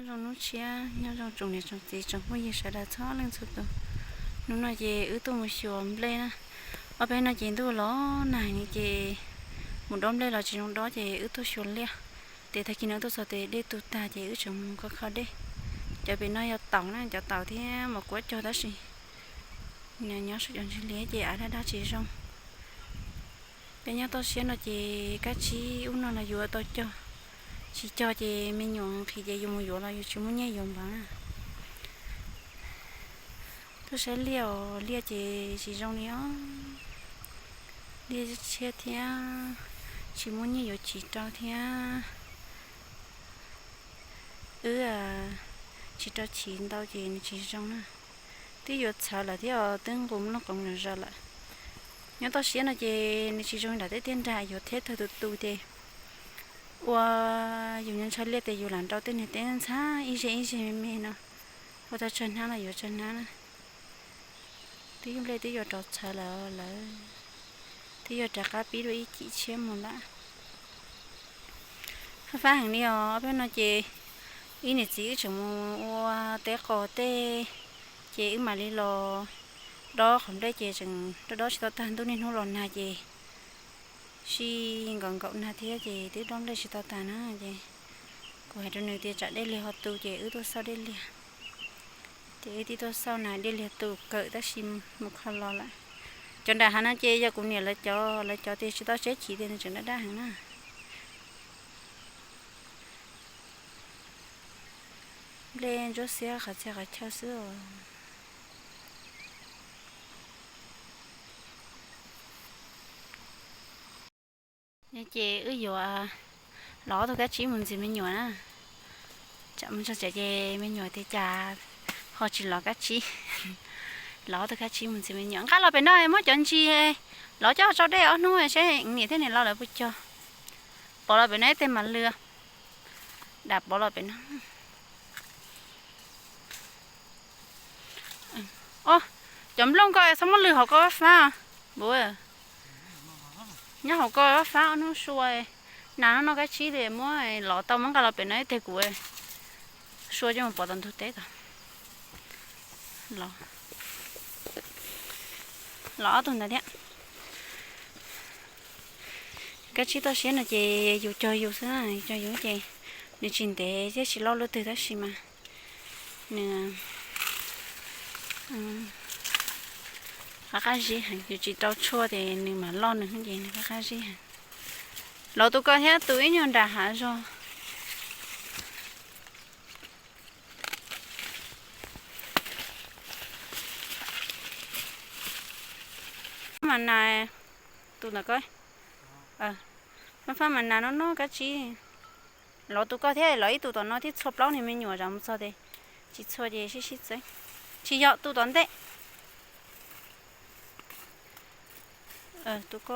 Nyob zoo hnub tshiab, nyob zoo tsoom niam tsoom txiv tsoom phooj ywg sawv daws txhua leej txhua tus. Hnub no ces wb tuaj mus xyuas nplej na. Ob peb no ces ntuj los nag ces mus dob nplej los tsis zoo dob ces wb tuaj xyuas liaj. Ces tag kis no wb tuaj txog ces dej tu tag ces wb tseem mus kho kho dej. Cov pem no yog taum na, cov taum thiab mos kuav cog tab sis nyob saum cov ntsis liaj ces av dab dab tsis zoo. Peb nyob toj siab no ces kab tsib ub no los yuav tau cog, tsis cog ces me nyuam nqhis ces yus mus yuav los yus tsis muaj nyiaj yuav npav na. Tuaj saib liaj os, liaj ces tsis zoo li os. Liaj tshiab thiab tsis muaj nyiaj yuav chiv rau thiab. Wb tsis rau chiv ntau ces nws tsis zoo na. Twb yuav txhawv lawm thiab os, twb nqus loj qoov zom zaws lawm. Nyob toj siab no ces nws tsis zoo nram tej tiaj nrag yuav thiab tawg tus tus ces ua yus nyob ntshaw liaj ces yus lam nrau tej niag teb ntxhab ib zeg ib zeg me me no, ua tau tsawg hnab los yuav tsawg hnab na. Twb yuav nplej twb yuav rov txhawv lawm lawm, twb yuav rov qab pib dua ib cim tshiab mus lawm. Fab fab heev li os, ob peb no ces ib niam txiv wb tseem mus ua teb qos tej ces wb mam li los dob qhov nplej ces tseem dob dob tsis tau tag, ntuj niaj hnub los nag ces sij nkaum nkaum nag thiab ces twb dob nplej tsis tau tag na ces kuv hais rau nws tias tsam dej liag ho tu ces wb tuaj xauj dej liag. Ces wb twb tuaj xauj na, dej liag tu kawm tab sis mus kho los lawm. Cov nram hav no ces yog kuv niam lawv cov, lawv cov tias tsis tau tseb chiv tias nws tseem daj daj heev na. Nplej ntsuab xiab qhov txhia qhov chaw xwb os. Ces wb yuav los ob tug kab tsib mus ntxias me nyuam na. Tsam mus txog tsev ces me nyuam tias cas ho tsis los kab tsib. Los ob tug kab tsib mus ntxias me nyuam. Nqa los pem no muab cov ntsis los coj tsau dej ob hnub seb niam thiab niam laus lawv puas cog. Pov los pem no ib teg mas lwj. Dam pov los pem no. Os, cov nplooj ko txhob muab lwg hauv ko fab fab. Nyob hauv ko fab fab ob hnub sua. Nas no no kab tsib li muab los tau muab nqa los pem no ib teg kuv sua coj mus pov tom ntug teb tod. Los ob tug ntawd thiab. Kab tsib toj siab no ces yus cog yus xwb, cog yus ces nws tsis ntev thiab tsis loj luaj twg tab sis mas nws qab qab zib heev, yus tsis rau tshuaj ces nws mam loj nws ces nws qab qab zib heev. Los tus ko thiab tus ib nyuag nram hav zog. Mas nas, tus ntawm ko, fab fab mas nas no no kab tsib. Los tus ko thiab los ib tug tom no thiab txhua plaub niag me nyuam zam mus txog tes tsis txhua ces sib sib txeeb. Tsis yog tus tom ntej. Tus ko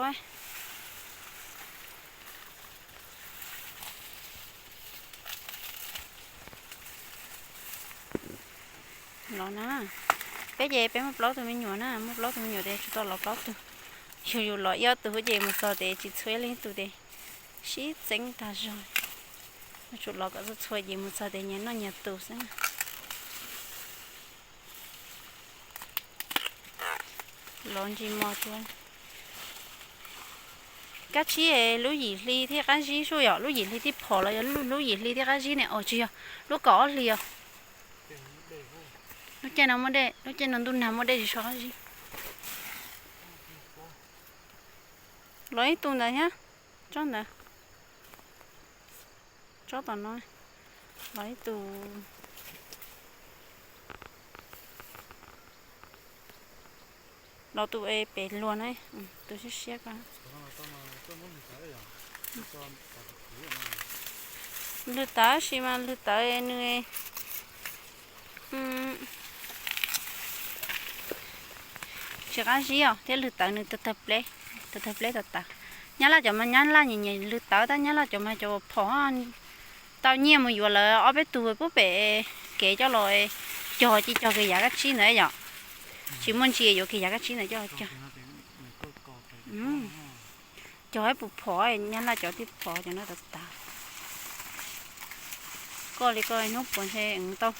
los na. Peb ces peb muaj plaub tug me nyuam na, muaj plaub tug me nyuam tes tsuas tau los plaub tug. Yog yus los ib ob tug ces mus txog tes tsis txhua ib leeg tug tes sib txeeb tag zog. Yuav tsum los kom txhua txhua ces mus txog tes nyias noj nyias tus xwb. Los ntsis mos tiag. Kab tsib lub yim hli thiaj qab zib sub yom, lub yim hli thiaj phom los yog lub yim hli thiaj qab zib ne? Os tsis yog, lub kaum ob hli os. Lub caij no muaj dej, lub caij no ntuj nag muaj dej tsis tshua qab zib. Los ib tug ntawd thiab, tsob ntawd, tsob tom no, los ib tug. Los tus es pem luag na, tus siab siab ko. Lwg tawv sis mas lwg tawv nws tsis qab zib os, thiab lwg tawv nws tawg tawg pleb, tawg tawg pleb tawv tawv. Nyab Laj cov mas Nyab Laj nyiam nyiam lwg tawv, tab Nyab Laj cov mas cov phom tau nyiaj mus yuav lawv ob peb tug pub pem kev coj los cog, ci cog kiag yav kab tsib ntawd yom. Tsis muaj ntsis yuav kiag yav kab tsib ntawd coj los cog. Cog ib puas phom, Nyab Laj cov tib phom cov no tawv tawv. Koj li koj hnub puas ntshe tau,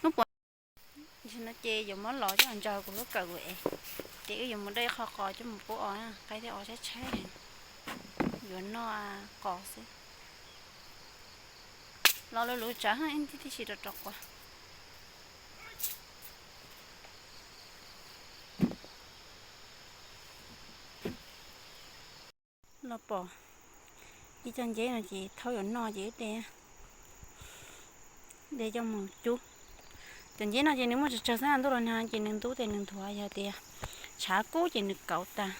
hnub puas. Ntsis no ces yuav muab los coj ntsaws kuv lub kawm kuv es, ces wb yuav mus dej qho qos coj mus pub os, qaib thiab os tshaib tshaib, yuav noj qos xwb. Los lus lus tsawv ib tib si rau rau quas. Los pom ib co nceb no ces thaub yuav noj ces wb de, de coj mus cub. Cov nceb no ces nws muaj tsawg tsawg xwb, ntuj los nag ces nws ntub ces nws nthuav, yog tias tshav kub ces nws kauv tas.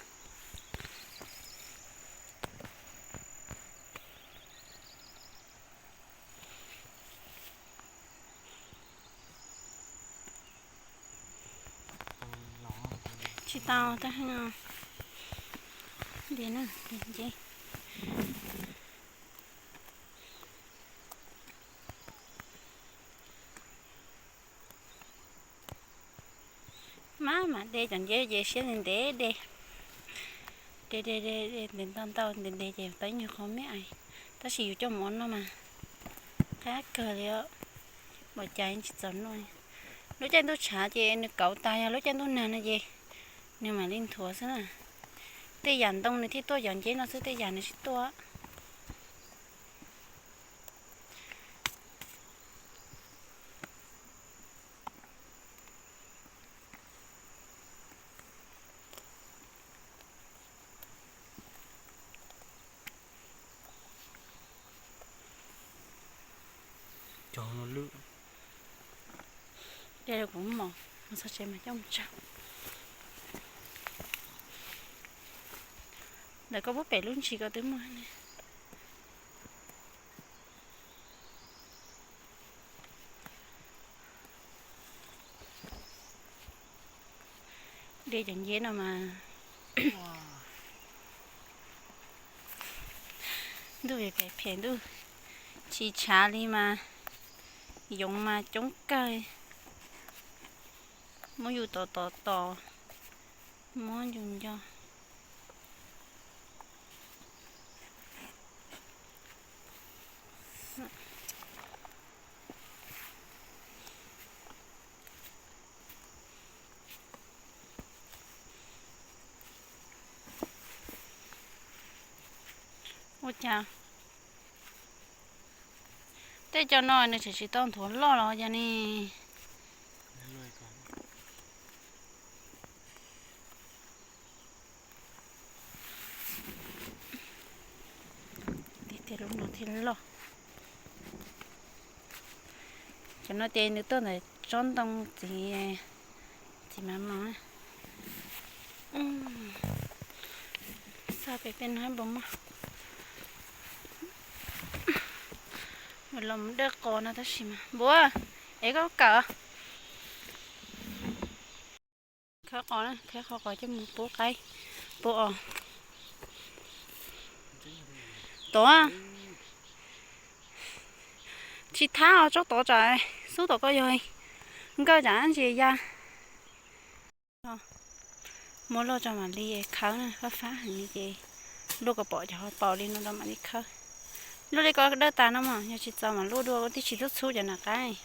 Tsis tau tab heej. Nceb na, nceb. Maj mam de cov nceb ces siab ntev ntev de, de de de de ntev ntau ntau ntev ntev ces tau ib nyuag qho me ais, tab sis yus coj mus ua noj mas qab kawg li os. Npaum cas tsis txaus noj. Lub caij ntuj tshav ces nws kauv tas, yog lub caij ntuj nag no ces nws mam li nthuav xwb na. Tej yam ntoo nws thiaj tuaj cov nceb no xwb, tej yam nws tsis tuaj. Cov no lwj. De kuv mom mus txog tsev mas coj mus tsau. Ntawm koj pub pem lub ntsis ko twb muaj ne. De cov nceb no mas ntuj phem phem ntuj, tsis tshav li mas yoov mas coob kawg. Muab yus tom tom tom, muab yus nco. Ua cas tej co no nws tseem tsis tau nthuav loj los cas ne? Tiag tiag lub no thiaj loj. Cov no ces nws tuaj ntawm tsob ntoo txiv, txiv mas mos. Xa pem pem no npaum mas los mus dej qos no tab sis mas npua, es koj kawm. Khawb qos, khawb qhov qos coj mus pub qaib, pub os. Tuav tsis thab os, tsob tuav tsam xub tom koj yog nkawj tsam ntsis ya. Muab luaj tso mam li khawb na, fab fab heev li ces luaj kom pom cov paus li no rau mam li khawb. Luaj li ko dawj tas no mas yog tsis txaus mam luaj dua, tib tsis txhub txhub cov nram qaib.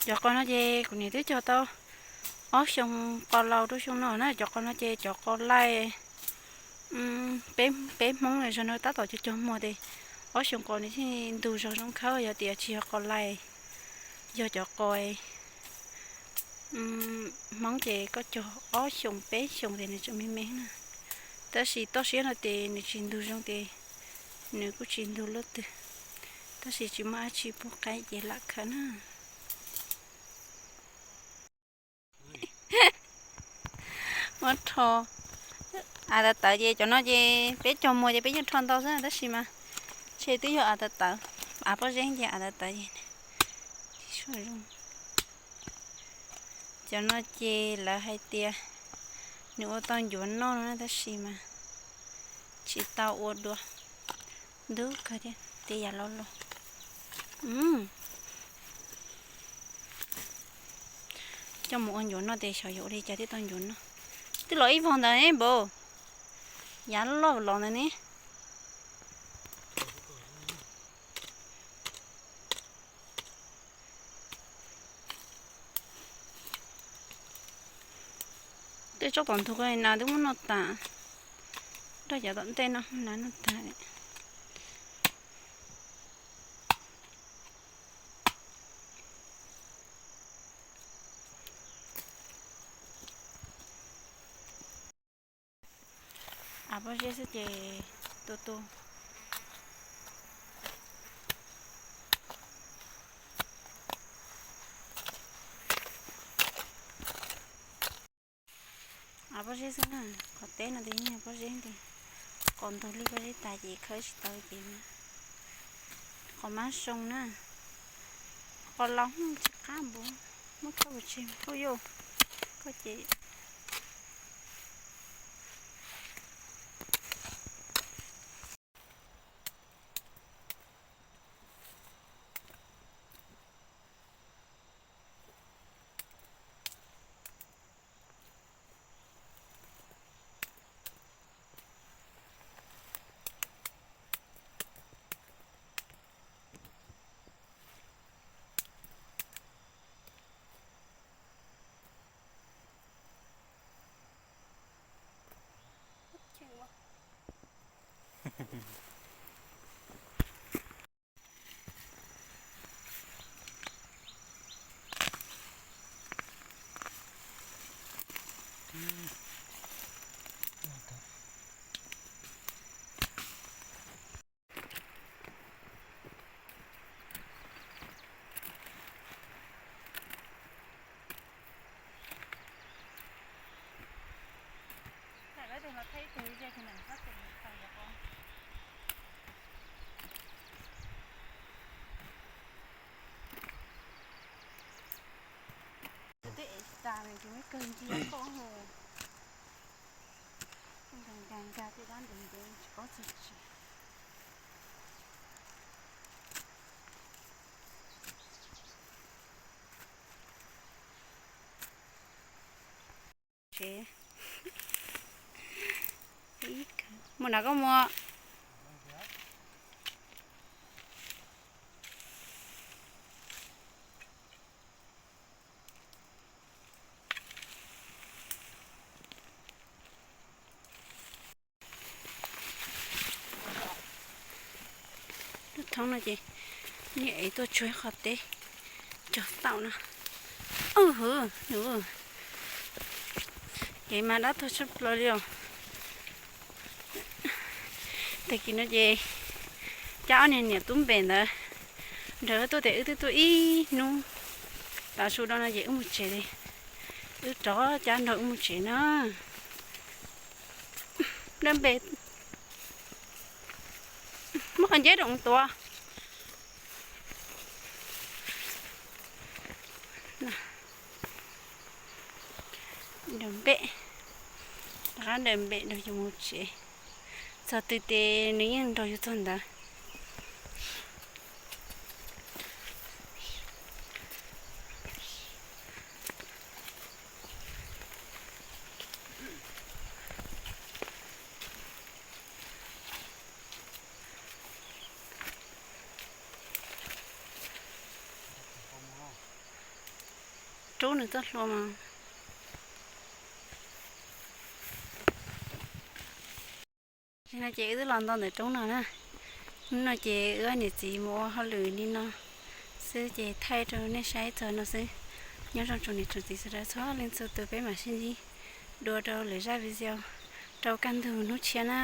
Cov qos no ces kuv niam twb cog tau ob xyoo qos laus rau xyoo no na. Cov qos no ces cov qos laij peb Hmoob zog no tab tom cog cog muag ces ob xyoo qos nws thiaj ntug zog zoo khawb. Yog tias tsis yog qos laij, yog cov qos Hmoob ces koj cog ob xyoos peb xyoos ces nws tseem me me na. Tab sis toj siab no ces nws tsis ntug zoo ces nws kuj tsis ntug luaj twg. Tab sis tsis muaj dab tsi, pub qaib ces lam khawb na. Muab rho av tawv tawv ces cov no ces peb cog muag ces peb yeej rho ntau xwb tab sis mas ntshe twb yog av tawv tawv, av pob zeb ces av tawv tawv ces. Cov no ces lawv hais tias nws ua tau ncuav noj no tab sis mas tsis tau ua dua. Ntub kawg thiab tej yam loj loj. Coj mus ua ncuav noj ces xyov yuav ua li cas thiaj tau ncuav noj. Twb los ib vog ntawd ne npaum, yav loj los ntawd ne. Tej tsob tom ntug ko na twb muab noj tas, nrog cov tom ntej no na noj tas li. Av pob zeb xwb ces tu tu. Av pob zeb xwb na, qhov teb no ces yeej pob zeb tiag. Qos ntug li pob zeb tas ces khawb tsis tau ces qos mab zoo na. Qos laus tsis qab npaum, muab khawb ua tsis huj yuj, koj ces. Twb ev tas nws ces muab kawg ntsia koj hu. Nkag nkag nkag tej dab ntev ntev tsis paub txog tsis. Tsev. Mus na koj mus. Lub thoob no ces niag ev tuaj tsuag qhov teb cog tau no. Ub hwv, kev mas dab tuag tshaj plaws li os. Tag kis no ces cab ob niag niam tub npem ntawd nrog wb tuaj tias wb twb tuaj ib hnub tav su no ces wb mus tsev li. Wb rov cab nrog wb mus tsev na. Dab npe muab qhov nceb rau tuav. Nraug npem, rov qab nraug npem nrog yus mus tsev. Txog twg ces nws yeej nrog yus txog ntawd. Rub nws txoj hlua mas. Nim no ces wb twb los nto ntawm roob no na. Hnub no ces wb niam txiv mus ua hauj lwm li no xwb ces thaij rau nej saib txog no xwb. Nyob zoo tsoom niam tsoom txiv sawv daws txhua leej txhua tus, peb mam sib ntsib dua rau lwm zaj video rau kaj ntug hnub tshiab na.